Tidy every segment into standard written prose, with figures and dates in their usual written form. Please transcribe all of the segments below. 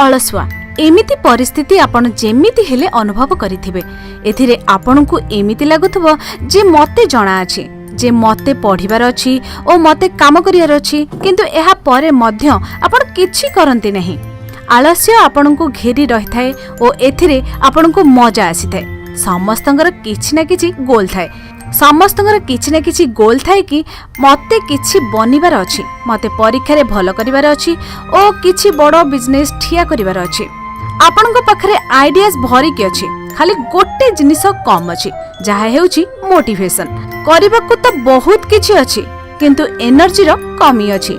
ଅଳସୁଆ। ଏମିତି ପରିସ୍ଥିତି ଆପଣ ଯେମିତି ହେଲେ ଅନୁଭବ କରିଥିବେ। ଏଥିରେ ଆପଣଙ୍କୁ ଏମିତି ଲାଗୁଥିବ ଯେ ମତେ ଜଣାଅଛି ଯେ ମତେ ପଢ଼ିବାର ଅଛି ଓ ମତେ କାମ କରିବାର ଅଛି, କିନ୍ତୁ ଏହା ପରେ ମଧ୍ୟ ଆପଣ କିଛି କରନ୍ତି ନାହିଁ। ଆଳସ୍ୟ ଆପଣଙ୍କୁ ଘେରି ରହିଥାଏ ଓ ଏଥିରେ ଆପଣଙ୍କୁ ମଜା ଆସିଥାଏ। ସମସ୍ତଙ୍କର କିଛି ନା କିଛି ଗୋଲ୍ ଥାଏ। ସମସ୍ତଙ୍କର କିଛି ନା କିଛି ଗୋଲ୍ ଥାଏ କି ମତେ କିଛି ବନିବାର ଅଛି, ମତେ ପରୀକ୍ଷାରେ ଭଲ କରିବାର ଅଛି ଓ କିଛି ବଡ଼ ବିଜନେସ୍ ଠିଆ କରିବାର ଅଛି। ଆପଣଙ୍କ ପାଖରେ ଆଇଡିଆସ୍ ଭରିକି ଅଛି, ଖାଲି ଗୋଟେ ଜିନିଷ କମ୍ ଅଛି, ଯାହା ହେଉଛି ମୋଟିଭେସନ୍। କରିବାକୁ ତ ବହୁତ କିଛି ଅଛି, କିନ୍ତୁ ଏନର୍ଜିର କମି ଅଛି।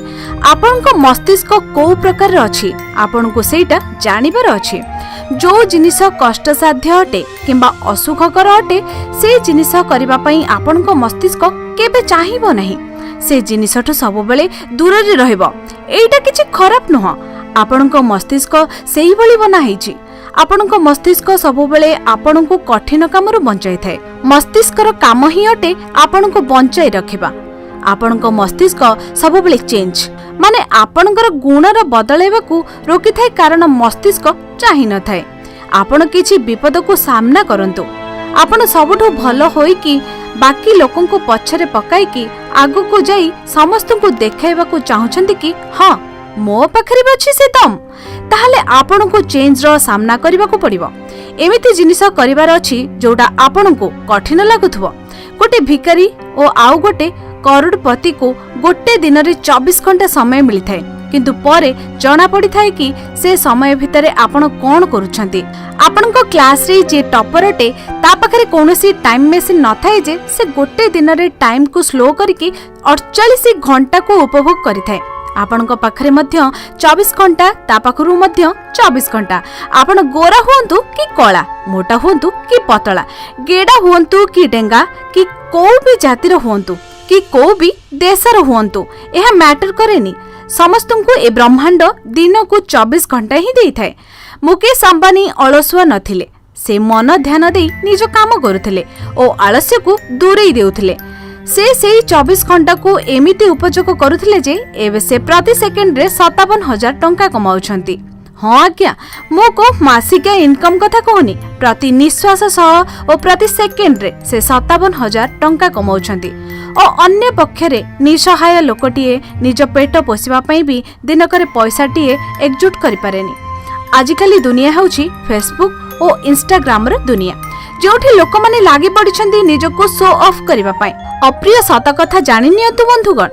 ଆପଣଙ୍କ ମସ୍ତିଷ୍କ କୋଉ ପ୍ରକାରର ଅଛି, ଆପଣଙ୍କୁ ସେଇଟା ଜାଣିବାର ଅଛି। ଯୋଉ ଜିନିଷ କଷ୍ଟସାଧ୍ୟ ଅଟେ କିମ୍ବା ଅସୁଖକର ଅଟେ, ସେ ଜିନିଷ କରିବା ପାଇଁ ଆପଣଙ୍କ ମସ୍ତିଷ୍କ କେବେ ଚାହିଁବ ନାହିଁ। ସେ ଜିନିଷଠୁ ସବୁବେଳେ ଦୂରରେ ରହିବ। ଏଇଟା କିଛି ଖରାପ ନୁହଁ। ଆପଣଙ୍କ ମସ୍ତିଷ୍କ ସେଇଭଳି ବନା ହେଇଛି। ଆପଣଙ୍କ ମସ୍ତିଷ୍କ ସବୁବେଳେ ଆପଣଙ୍କୁ କଠିନ କାମରୁ ବଞ୍ଚାଇଥାଏ। ମସ୍ତିଷ୍କର କାମ ହିଁ ଅଟେ ଆପଣଙ୍କୁ ବଞ୍ଚାଇ ରଖିବା। ଆପଣଙ୍କ ମସ୍ତିଷ୍କ ସବୁବେଳେ ଚେଞ୍ଜ, ମାନେ ଆପଣଙ୍କର ଗୁଣର ବଦଳାଇବାକୁ ରୋକିଥାଏ, କାରଣ ମସ୍ତିଷ୍କ ଚାହିଁନଥାଏ ଆପଣ କିଛି ବିପଦକୁ ସାମ୍ନା କରନ୍ତୁ। ଆପଣ ସବୁଠୁ ଭଲ ହୋଇକି ବାକି ଲୋକଙ୍କୁ ପଛରେ ପକାଇକି ଆଗକୁ ଯାଇ ସମସ୍ତଙ୍କୁ ଦେଖାଇବାକୁ ଚାହୁଁଛନ୍ତି କି ହଁ, ମୋ ପାଖରେ ବି ଅଛି ସେ ଦମ୍, ତାହେଲେ ଆପଣଙ୍କୁ ଚେଞ୍ଜର ସାମ୍ନା କରିବାକୁ ପଡ଼ିବ। ଏମିତି ଜିନିଷ କରିବାର ଅଛି ଯୋଉଟା ଆପଣଙ୍କୁ କଠିନ ଲାଗୁଥିବ। ଗୋଟେ ଭିକାରୀ ଓ ଆଉ ଗୋଟେ କରୋଡ଼ପତିକୁ ଗୋଟେ ଦିନରେ 24 ଘଣ୍ଟା ସମୟ ମିଳିଥାଏ, କିନ୍ତୁ ପରେ ଜଣା ପଡ଼ିଥାଏ କି ସେ ସମୟ ଭିତରେ ଆପଣ କ'ଣ କରୁଛନ୍ତି। ଆପଣଙ୍କ କ୍ଲାସରେ ଯିଏ ଟପର ଅଟେ, ତା ପାଖରେ କୌଣସି ଟାଇମ୍ ମେସିନ୍ ନଥାଏ ଯେ ସେ ଗୋଟେ ଦିନରେ ଟାଇମ୍କୁ ସ୍ଲୋ କରିକି 48 ଘଣ୍ଟାକୁ ଉପଭୋଗ କରିଥାଏ। ଆପଣଙ୍କ ପାଖରେ ମଧ୍ୟ 24 ଘଣ୍ଟା, ତା ପାଖରୁ ମଧ୍ୟ 24 ଘଣ୍ଟା। ଆପଣ ଗୋରା ହୁଅନ୍ତୁ କି କଳା, ମୋଟା ହୁଅନ୍ତୁ କି ପତଳା, ଗେଡ଼ା ହୁଅନ୍ତୁ କି ଡେଙ୍ଗା, କି କୋଉ ବି ଜାତିର ହୁଅନ୍ତୁ କି କୋଉ ବି ଦେଶର ହୁଅନ୍ତୁ, ଏହା ମ୍ୟାଟର କରେନି। ସମସ୍ତଙ୍କୁ ଏ ବ୍ରହ୍ମାଣ୍ଡ ଦିନକୁ 24 ଘଣ୍ଟା ହିଁ ଦେଇଥାଏ। ମୁକେଶ ଅମ୍ବାନୀ ଅଳସୁଆ ନଥିଲେ। ସେ ମନ ଧ୍ୟାନ ଦେଇ ନିଜ କାମ କରୁଥିଲେ ଓ ଆଳସ୍ୟକୁ ଦୂରେଇ ଦେଉଥିଲେ। ସେ ସେଇ 24 ଘଣ୍ଟାକୁ ଏମିତି ଉପଯୋଗ କରୁଥିଲେ ଯେ ଏବେ ସେ ପ୍ରତି ସେକେଣ୍ଡରେ 57,000 ଟଙ୍କା କମାଉଛନ୍ତି। ହଁ ଆଜ୍ଞା, ମୁଁ କୋଉ ମାସିକିଆ ଇନକମ୍ କଥା କହୁନି। ପ୍ରତି ନିଶ୍ୱାସ ସହ ଓ ପ୍ରତି ସେକେଣ୍ଡରେ ସେ 57,000 ଟଙ୍କା କମାଉଛନ୍ତି। ଓ ଅନ୍ୟ ପକ୍ଷରେ ନିଃସହାୟ ଲୋକଟିଏ ନିଜ ପେଟ ପୋଷିବା ପାଇଁ ବି ଦିନକରେ ପଇସାଟିଏ ଏକଜୁଟ କରିପାରେନି। ଆଜିକାଲି ଦୁନିଆ ହେଉଛି ଫେସବୁକ୍ ଓ ଇନଷ୍ଟାଗ୍ରାମର ଦୁନିଆ, ଯେଉଁଠି ଲୋକମାନେ ଲାଗି ପଡ଼ିଛନ୍ତି ନିଜକୁ ଶୋ ଅଫ୍ କରିବା ପାଇଁ। ଅପ୍ରିୟ ସତ କଥା ଜାଣି ନିଅନ୍ତୁ ବନ୍ଧୁଗଣ,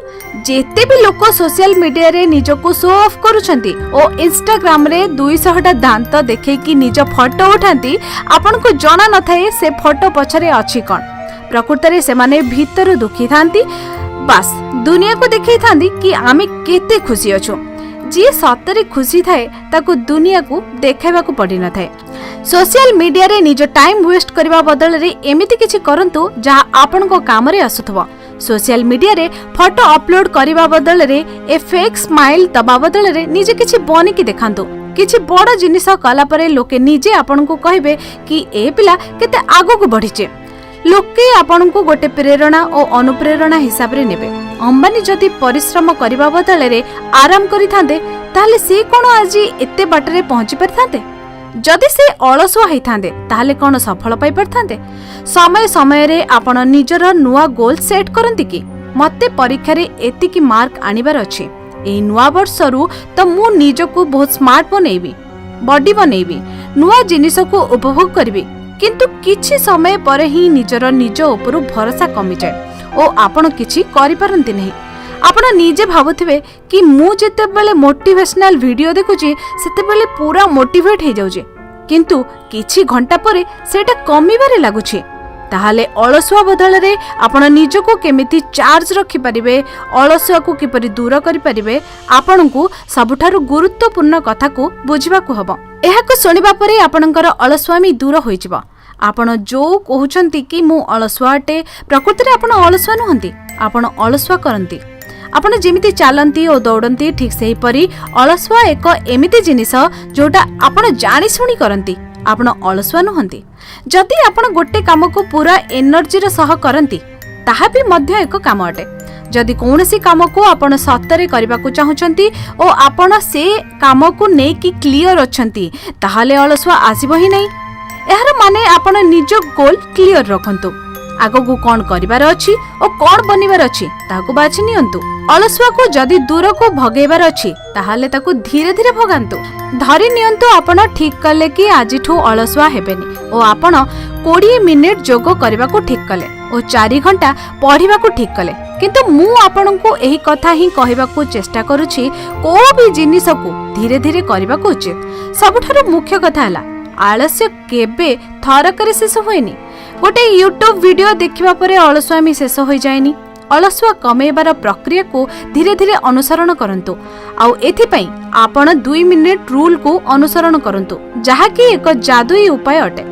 ଯେତେ ବି ଲୋକ ସୋସିଆଲ ମିଡିଆରେ ନିଜକୁ ଶୋ ଅଫ୍ କରୁଛନ୍ତି ଓ ଇନଷ୍ଟାଗ୍ରାମରେ 200ଟା ଦାନ୍ତ ଦେଖେଇକି ନିଜ ଫଟୋ ଉଠାନ୍ତି, ଆପଣଙ୍କୁ ଜଣା ନଥାଏ ସେ ଫଟୋ ପଛରେ ଅଛି କ'ଣ। ପ୍ରକୃତରେ ସେମାନେ ଭିତରୁ ଦୁଃଖୀ ଥାନ୍ତି, ବାସ୍ ଦୁନିଆକୁ ଦେଖେଇଥାନ୍ତି କି ଆମେ କେତେ ଖୁସି ଅଛୁ। ଯିଏ ସତରେ ଖୁସି ଥାଏ, ତାକୁ ଦୁନିଆକୁ ଦେଖାଇବାକୁ ପଡ଼ିନଥାଏ। ସୋସିଆଲ ମିଡିଆରେ ନିଜ ଟାଇମ୍ ୱେଷ୍ଟ କରିବା ବଦଳରେ ଏମିତି କିଛି କରନ୍ତୁ ଯାହା ଆପଣଙ୍କ କାମରେ ଆସୁଥିବ। ସୋସିଆଲ ମିଡିଆରେ ଫଟୋ ଅପଲୋଡ କରିବା ବଦଳରେ, ଏ ଫେକ୍ ସ୍ମାଇଲ୍ ଦବା ବଦଳରେ ନିଜେ କିଛି ବନିକି ଦେଖାନ୍ତୁ। କିଛି ବଡ଼ ଜିନିଷ କଲା ପରେ ଲୋକେ ନିଜେ ଆପଣଙ୍କୁ କହିବେ କି ଏ ପିଲା କେତେ ଆଗକୁ ବଢିছে। ଲୋକେ ଆପଣଙ୍କୁ ଗୋଟେ ପ୍ରେରଣା ଓ ଅନୁପ୍ରେରଣା ହିସାବରେ ନେବେ। ଅମ୍ବାନୀ ଯଦି ପରିଶ୍ରମ କରିବା ବଦଳରେ ଆରାମ କରିଥାନ୍ତେ, ତାହେଲେ ସେ କ'ଣ ଆଜି ଏତେ ବାଟରେ ପହଞ୍ଚି ପାରିଥାନ୍ତେ? ଯଦି ସେ ଅଳସୁଆ ହେଇଥାନ୍ତେ, ତାହେଲେ କ'ଣ ସଫଳ ପାଇପାରିଥାନ୍ତେ? ସମୟ ସମୟରେ ଆପଣ ନିଜର ନୂଆ ଗୋଲ୍ ସେଟ୍ କରନ୍ତି କି ମତେ ପରୀକ୍ଷାରେ ଏତିକି ମାର୍କ ଆଣିବାର ଅଛି, ଏଇ ନୂଆ ବର୍ଷରୁ ତ ମୁଁ ନିଜକୁ ବହୁତ ସ୍ମାର୍ଟ ବନେଇବି, ବଡି ବନେଇବି, ନୂଆ ଜିନିଷକୁ ଉପଭୋଗ କରିବି। କିନ୍ତୁ କିଛି ସମୟ ପରେ ହିଁ ନିଜର ନିଜ ଉପରୁ ଭରସା କମିଯାଏ ଓ ଆପଣ କିଛି କରିପାରନ୍ତି ନାହିଁ। ଆପଣ ନିଜେ ଭାବୁଥିବେ କି ମୁଁ ଯେତେବେଳେ ମୋଟିଭେସନାଲ ଭିଡିଓ ଦେଖୁଛି, ସେତେବେଳେ ପୁରା ମୋଟିଭେଟ୍ ହେଇଯାଉଛି, କିନ୍ତୁ କିଛି ଘଣ୍ଟା ପରେ ସେଇଟା କମିବାରେ ଲାଗୁଛି। ତାହେଲେ ଅଳସୁଆ ବଦଳରେ ଆପଣ ନିଜକୁ କେମିତି ଚାର୍ଜ ରଖିପାରିବେ, ଅଳସୁଆକୁ କିପରି ଦୂର କରିପାରିବେ, ଆପଣଙ୍କୁ ସବୁଠାରୁ ଗୁରୁତ୍ୱପୂର୍ଣ୍ଣ କଥାକୁ ବୁଝିବାକୁ ହେବ। ଏହାକୁ ଶୁଣିବା ପରେ ଆପଣଙ୍କର ଅଳସୁଆମି ଦୂର ହୋଇଯିବ। ଆପଣ ଯୋଉ କହୁଛନ୍ତି କି ମୁଁ ଅଳସୁଆ ଅଟେ, ପ୍ରକୃତରେ ଆପଣ ଅଳସୁଆ ନୁହନ୍ତି, ଆପଣ ଅଳସୁଆ କରନ୍ତି। ଆପଣ ଯେମିତି ଚାଲନ୍ତି ଓ ଦୌଡ଼ନ୍ତି, ଠିକ୍ ସେହିପରି ଅଳସୁଆ ଏକ ଏମିତି ଜିନିଷ ଯୋଉଟା ଆପଣ ଜାଣିଶୁଣି କରନ୍ତି। ଆପଣ ଅଳସୁଆ ନୁହନ୍ତି। ଯଦି ଆପଣ ଗୋଟେ କାମକୁ ପୁରା ଏନର୍ଜିର ସହ କରନ୍ତି, ତାହା ବି ମଧ୍ୟ ଏକ କାମ ଅଟେ। ଯଦି କୌଣସି କାମକୁ ଆପଣ ସତରେ କରିବାକୁ ଚାହୁଁଛନ୍ତି ଓ ଆପଣ ସେ କାମକୁ ନେଇକି କ୍ଲିଅର ଅଛନ୍ତି, ତାହେଲେ ଅଳସୁଆ ଆସିବ ହିଁ ନାହିଁ। ଏହାର ମାନେ ଆପଣ ନିଜ ଗୋଲ କ୍ଲିଅର ରଖନ୍ତୁ। ଆଗକୁ କ'ଣ କରିବାର ଅଛି ଓ କ'ଣ ବନିବାର ଅଛି, ତାହାକୁ ବାଛି ନିଅନ୍ତୁ। ଅଳସୁଆକୁ ଯଦି ଦୂରକୁ ଭଗେଇବାର ଅଛି, ତାହେଲେ ତାକୁ ଧୀରେ ଧୀରେ ଭଗାନ୍ତୁ। ଧରି ନିଅନ୍ତୁ ଆପଣ ଠିକ୍ କଲେ କି ଆଜିଠୁ ଅଳସୁଆ ହେବେନି ଓ ଆପଣ 20 ମିନିଟ୍ ଯୋଗ କରିବାକୁ ଠିକ୍ କଲେ ଓ 4 ଘଣ୍ଟା ପଢ଼ିବାକୁ ଠିକ୍ କଲେ। କିନ୍ତୁ ମୁଁ ଆପଣଙ୍କୁ ଏହି କଥା ହିଁ କହିବାକୁ ଚେଷ୍ଟା କରୁଛି, କୋଉ ବି ଜିନିଷକୁ ଧୀରେ ଧୀରେ କରିବାକୁ ଉଚିତ। ସବୁଠାରୁ ମୁଖ୍ୟ କଥା ହେଲା, ଆଳସ୍ୟ କେବେ ଥରକରେ ଶେଷ ହୁଏନି। ଗୋଟେ ୟୁଟ୍ୟୁବ ଭିଡିଓ ଦେଖିବା ପରେ ଅଳସୁଆମି ଶେଷ ହୋଇଯାଏନି। ଅଳସୁଆ କମେଇବାର ପ୍ରକ୍ରିୟାକୁ ଧୀରେ ଧୀରେ ଅନୁସରଣ କରନ୍ତୁ ଆଉ ଏଥିପାଇଁ ଆପଣ 2 ମିନିଟ୍ ରୁଲକୁ ଅନୁସରଣ କରନ୍ତୁ, ଯାହାକି ଏକ ଯାଦୁଇ ଉପାୟ ଅଟେ।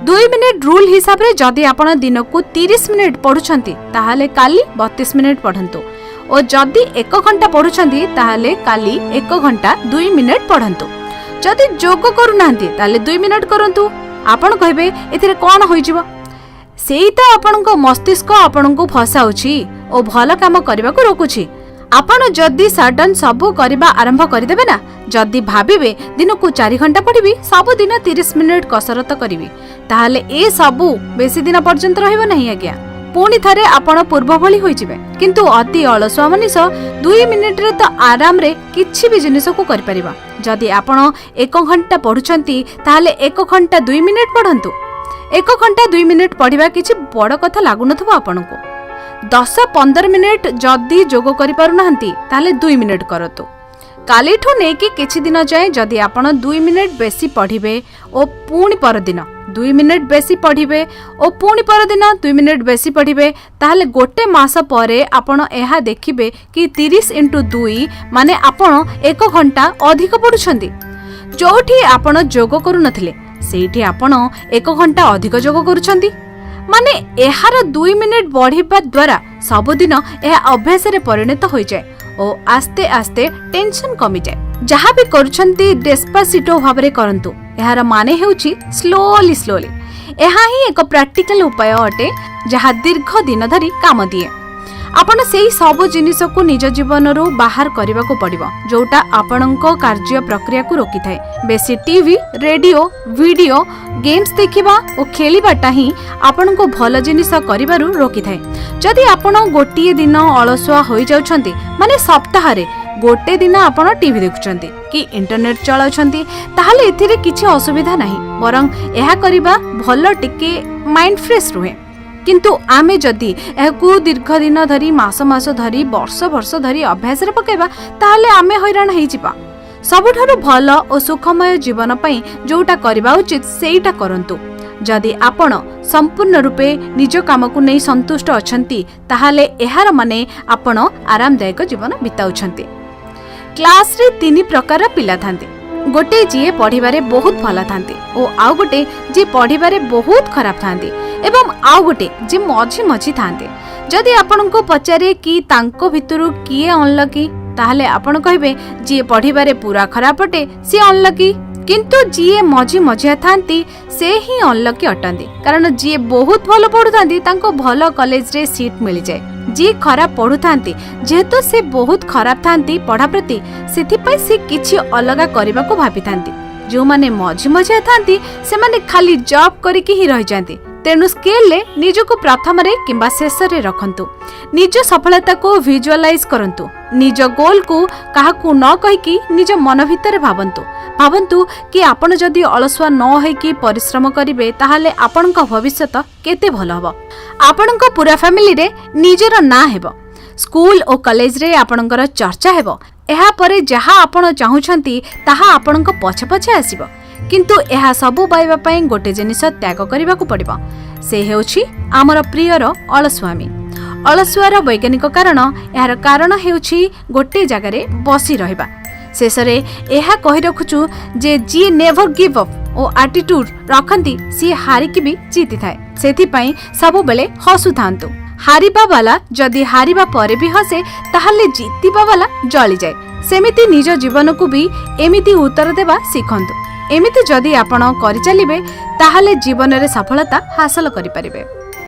2 ମିନିଟ୍ ରୁଲ୍ ହିସାବରେ ଯଦି ଆପଣ ଦିନକୁ 30 ମିନିଟ୍ ପଢୁଛନ୍ତି, ତାହେଲେ କାଲି 32 ମିନିଟ୍ ପଢନ୍ତୁ ଓ ଯଦି 1 ଘଣ୍ଟା ପଢୁଛନ୍ତି, ତାହେଲେ କାଲି 1 ଘଣ୍ଟା 2 ମିନିଟ୍ ପଢନ୍ତୁ। ଯଦି ଯୋଗ କରୁନାହାନ୍ତି, ତାହେଲେ 2 ମିନିଟ୍ କରନ୍ତୁ। ଆପଣ କହିବେ, ଏଥିରେ କ'ଣ ହୋଇଯିବ? ସେଇ ତ ଆପଣଙ୍କ ମସ୍ତିଷ୍କ ଆପଣଙ୍କୁ ଫସାଉଛି ଓ ଭଲ କାମ କରିବାକୁ ରୋକୁଛି। ଆପଣ ଯଦି ସଡନ୍ ସବୁ କରିବା ଆରମ୍ଭ କରିଦେବେ ନା, ଯଦି ଭାବିବେ ଦିନକୁ 4 ଘଣ୍ଟା ପଢିବି, ସବୁଦିନ 30 ମିନିଟ୍ କସରତ କରିବି, ତାହେଲେ ଏ ସବୁ ବେଶୀ ଦିନ ପର୍ଯ୍ୟନ୍ତ ରହିବ ନାହିଁ ଆଜ୍ଞା। ପୁଣି ଥରେ ଆପଣ ପୂର୍ବ ଭଳି ହୋଇଯିବେ। କିନ୍ତୁ ଅତି ଅଳସୁଆ ମଣିଷ 2 ମିନିଟ୍ରେ ତ ଆରାମରେ କିଛି ବି ଜିନିଷକୁ କରିପାରିବ। ଯଦି ଆପଣ 1 ଘଣ୍ଟା ପଢୁଛନ୍ତି, ତାହେଲେ 1 ଘଣ୍ଟା 2 ମିନିଟ୍ ପଢନ୍ତୁ। 1 ଘଣ୍ଟା 2 ମିନିଟ୍ ପଢିବା କିଛି ବଡ଼ କଥା ଲାଗୁନଥିବ ଆପଣଙ୍କୁ। 10-15 ମିନିଟ୍ ଯଦି ଯୋଗ କରିପାରୁନାହାନ୍ତି, ତାହେଲେ 2 ମିନିଟ୍ କରନ୍ତୁ। କାଲିଠୁ ନେଇକି କିଛି ଦିନ ଯାଏଁ ଯଦି ଆପଣ 2 ମିନିଟ୍ ବେଶୀ ପଢିବେ ଓ ପୁଣି ପରଦିନ 2 ମିନିଟ୍ ବେଶୀ ପଢିବେ ଓ ପୁଣି ପରଦିନ 2 ମିନିଟ୍ ବେଶୀ ପଢିବେ, ତାହେଲେ ଗୋଟେ ମାସ ପରେ ଆପଣ ଏହା ଦେଖିବେ କି 30 ଇଣ୍ଟୁ 2 ମାନେ ଆପଣ 1 ଘଣ୍ଟା ଅଧିକ ପଢୁଛନ୍ତି। ଯୋଉଠି ଆପଣ ଯୋଗ କରୁନଥିଲେ, ସେଇଠି ଆପଣ 1 ଘଣ୍ଟା ଅଧିକ ଯୋଗ କରୁଛନ୍ତି। ମାନେ ଏହାର 2 ମିନିଟ୍ ବଢିବା ଦ୍ୱାରା ସବୁଦିନ ଏହା ଅଭ୍ୟାସରେ ପରିଣତ ହୋଇଯାଏ ଓ ଆସ୍ତେ ଆସ୍ତେ ଟେନସନ କମିଯାଏ। ଯାହା ବି କରୁଛନ୍ତି, ଡେସ୍ପାସିଟୋ ଭାବରେ କରନ୍ତୁ। ଏହାର ମାନେ ହେଉଛି ସ୍ଲୋଲି ସ୍ଲୋଲି। ଏହା ହିଁ ଏକ ପ୍ରାକ୍ଟିକାଲ ଉପାୟ ଅଟେ, ଯାହା ଦୀର୍ଘ ଦିନ ଧରି କାମ ଦିଏ। ଆପଣ ସେଇ ସବୁ ଜିନିଷକୁ ନିଜ ଜୀବନରୁ ବାହାର କରିବାକୁ ପଡ଼ିବ, ଯୋଉଟା ଆପଣଙ୍କ କାର୍ଯ୍ୟ ପ୍ରକ୍ରିୟାକୁ ରୋକିଥାଏ। ବେଶୀ ଟିଭି, ରେଡିଓ, ଭିଡିଓ ଗେମ୍ସ ଦେଖିବା ଓ ଖେଳିବାଟା ହିଁ ଆପଣଙ୍କୁ ଭଲ ଜିନିଷ କରିବାରୁ ରୋକିଥାଏ। ଯଦି ଆପଣ ଗୋଟିଏ ଦିନ ଅଳସୁଆ ହୋଇଯାଉଛନ୍ତି, ମାନେ ସପ୍ତାହରେ ଗୋଟେ ଦିନ ଆପଣ ଟିଭି ଦେଖୁଛନ୍ତି କି ଇଣ୍ଟରନେଟ୍ ଚଳାଉଛନ୍ତି, ତାହେଲେ ଏଥିରେ କିଛି ଅସୁବିଧା ନାହିଁ, ବରଂ ଏହା କରିବା ଭଲ, ଟିକେ ମାଇଣ୍ଡ ଫ୍ରେଶ୍ ରୁହେ। କିନ୍ତୁ ଆମେ ଯଦି ଏହାକୁ ଦୀର୍ଘ ଦିନ ଧରି, ମାସ ମାସ ଧରି, ବର୍ଷ ବର୍ଷ ଧରି ଅଭ୍ୟାସରେ ପକାଇବା, ତାହେଲେ ଆମେ ହଇରାଣ ହେଇଯିବା। ସବୁଠାରୁ ଭଲ ଓ ସୁଖମୟ ଜୀବନ ପାଇଁ ଯୋଉଟା କରିବା ଉଚିତ, ସେଇଟା କରନ୍ତୁ। ଯଦି ଆପଣ ସମ୍ପୂର୍ଣ୍ଣ ରୂପେ ନିଜ କାମକୁ ନେଇ ସନ୍ତୁଷ୍ଟ ଅଛନ୍ତି, ତାହେଲେ ଏହାର ମାନେ ଆପଣ ଆରାମଦାୟକ ଜୀବନ ବିତାଉଛନ୍ତି। କ୍ଲାସରେ ତିନି ପ୍ରକାର ପିଲା ଥାନ୍ତି। ଗୋଟେ ଯିଏ ପଢିବାରେ ବହୁତ ଭଲ ଥାନ୍ତି ଓ ଆଉ ଗୋଟେ ଯିଏ ପଢିବାରେ ବହୁତ ଖରାପ ଥାନ୍ତି ଏବଂ ଆଉ ଗୋଟେ ଯିଏ ମଝି ମଝି ଥାନ୍ତି। ଯଦି ଆପଣଙ୍କୁ ପଚାରେ କି ତାଙ୍କ ଭିତରୁ କିଏ ଅନଲକି, ତାହେଲେ ଆପଣ କହିବେ, ଯିଏ ପଢିବାରେ ପୁରା ଖରାପ ଅଟେ, ସିଏ ଅନଲକି। କିନ୍ତୁ ଯିଏ ମଝି ମଝିଆ ଥାନ୍ତି, ସେ ହିଁ ଅନଲକି ଅଟନ୍ତି, କାରଣ ଯିଏ ବହୁତ ଭଲ ପଢୁଥାନ୍ତି, ତାଙ୍କୁ ଭଲ କଲେଜରେ ସିଟ୍ ମିଳିଯାଏ। ଯିଏ ଖରାପ ପଢୁଥାନ୍ତି, ଯେହେତୁ ସେ ବହୁତ ଖରାପ ଥାନ୍ତି ପଢା ପ୍ରତି, ସେଥିପାଇଁ ସେ କିଛି ଅଲଗା କରିବାକୁ ଭାବିଥାନ୍ତି। ଯେଉଁମାନେ ମଝି ମଝିଆ ଥାନ୍ତି, ସେମାନେ ଖାଲି ଜବ୍ କରିକି ହିଁ ରହିଯାନ୍ତି। ତେଣୁ ସ୍କେଲରେ ନିଜକୁ ପ୍ରଥମରେ କିମ୍ବା ଶେଷରେ ରଖନ୍ତୁ। ନିଜ ସଫଳତାକୁ ଭିଜୁଆଲାଇଜ କରନ୍ତୁ। ନିଜ ଗୋଲକୁ କାହାକୁ ନ କହିକି ନିଜ ମନ ଭିତରେ ଭାବନ୍ତୁ। ଭାବନ୍ତୁ କି ଆପଣ ଯଦି ଅଳସୁଆ ନ ହେଇକି ପରିଶ୍ରମ କରିବେ, ତାହେଲେ ଆପଣଙ୍କ ଭବିଷ୍ୟତ କେତେ ଭଲ ହେବ। ଆପଣଙ୍କ ପୁରା ଫ୍ୟାମିଲିରେ ନିଜର ନାଁ ହେବ। ସ୍କୁଲ ଓ କଲେଜରେ ଆପଣଙ୍କର ଚର୍ଚ୍ଚା ହେବ। ଏହାପରେ ଯାହା ଆପଣ ଚାହୁଁଛନ୍ତି, ତାହା ଆପଣଙ୍କ ପଛେ ପଛେ ଆସିବ। କିନ୍ତୁ ଏହା ସବୁ ପାଇବା ପାଇଁ ଗୋଟେ ଜିନିଷ ତ୍ୟାଗ କରିବାକୁ ପଡ଼ିବ, ସେ ହେଉଛି ଆମର ପ୍ରିୟର ଅଳସୁଆମି। ଅଳସୁଆର ବୈଜ୍ଞାନିକ କାରଣ, ଏହାର କାରଣ ହେଉଛି ଗୋଟିଏ ଜାଗାରେ ବସି ରହିବା। ଶେଷରେ ଏହା କହି ରଖୁଛୁ ଯେ ଯିଏ ନେଭର ଗିଭ୍ ଅପ୍ ଓ ଆଟିଟ୍ୟୁଡ୍ ରଖନ୍ତି, ସିଏ ହାରିକି ବି ଜିତିଥାଏ। ସେଥିପାଇଁ ସବୁବେଳେ ହସୁଥାନ୍ତୁ। ହାରିବା ବାଲା ଯଦି ହାରିବା ପରେ ବି ହସେ, ତାହେଲେ ଜିତିବା ବାଲା ଜଳିଯାଏ। ସେମିତି ନିଜ ଜୀବନକୁ ବି ଏମିତି ଉତ୍ତର ଦେବା ଶିଖନ୍ତୁ। ଏମିତି ଯଦି ଆପଣ କରିଚାଲିବେ, ତାହେଲେ ଜୀବନରେ ସଫଳତା ହାସଲ କରିପାରିବେ।